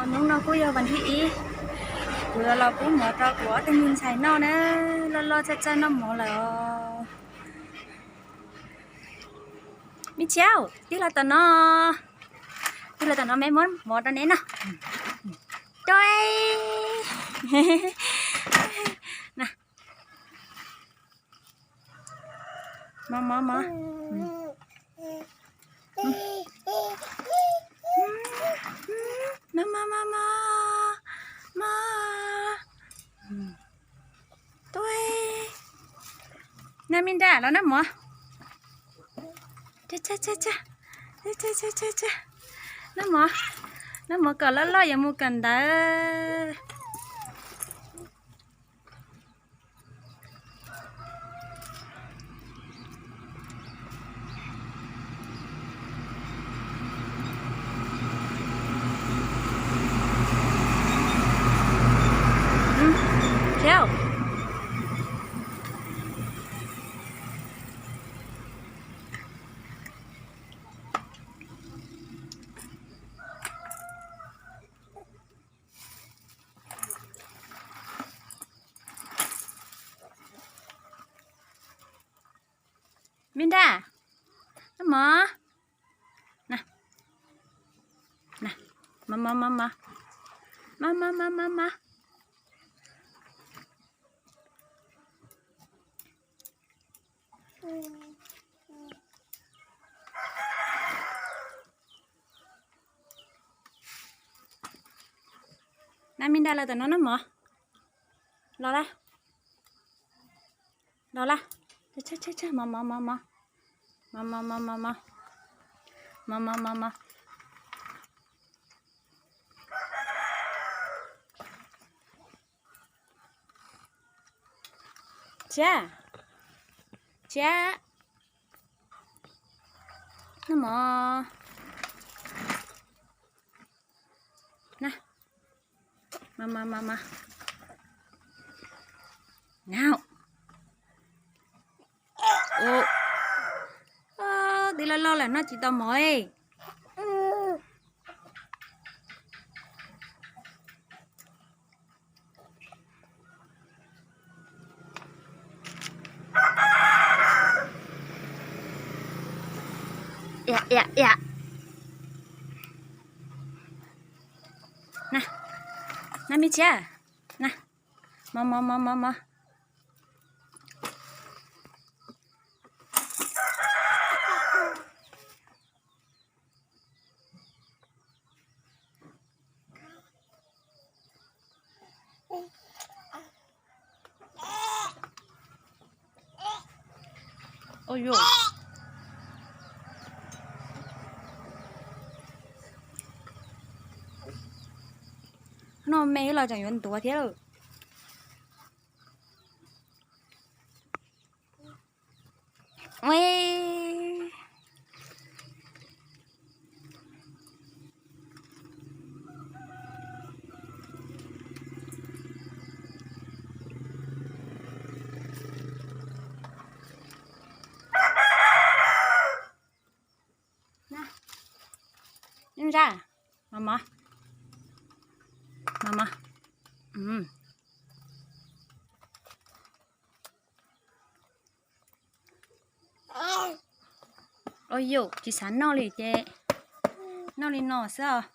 Hnub no kuj yog vas thib ib, kuv los los pub mov rau kuv ob tug me ntxhais noj na, loj loj txawj txawj noj mov lawm os. Me Tshiab, tig los tom no, tig los tom no me muab mov rau neb noj. Tuj, mov mov mov. Mov mov mov mov mov. Tuj, na me nraj los noj mov. Noj mov, noj mov kom loj loj yuav mus kawm ntawv. Me nraj, noj mov. Na, na, mov mov mov mov, mov mov mov mov mov. Na me nraj los tom no noj mov. Los lawm, los lawm. Mov mov mov mov, mov mov mov mov mov, mov mov mov mov. Tshiab, Tshiab, noj mov. Na, mov mov mov mov. Nau. Ub, twb loj loj lawm noj tsis tau mov li. Ia ia ia. Na, na me Tshiab, na, mov mov mov mov mov. Ua yuj, noj me los tseem yuav ntuav thiab lawm. Ntsa, mov mov, mov mov. Ua yuj, tsis xav noj li ces noj li no xwb os.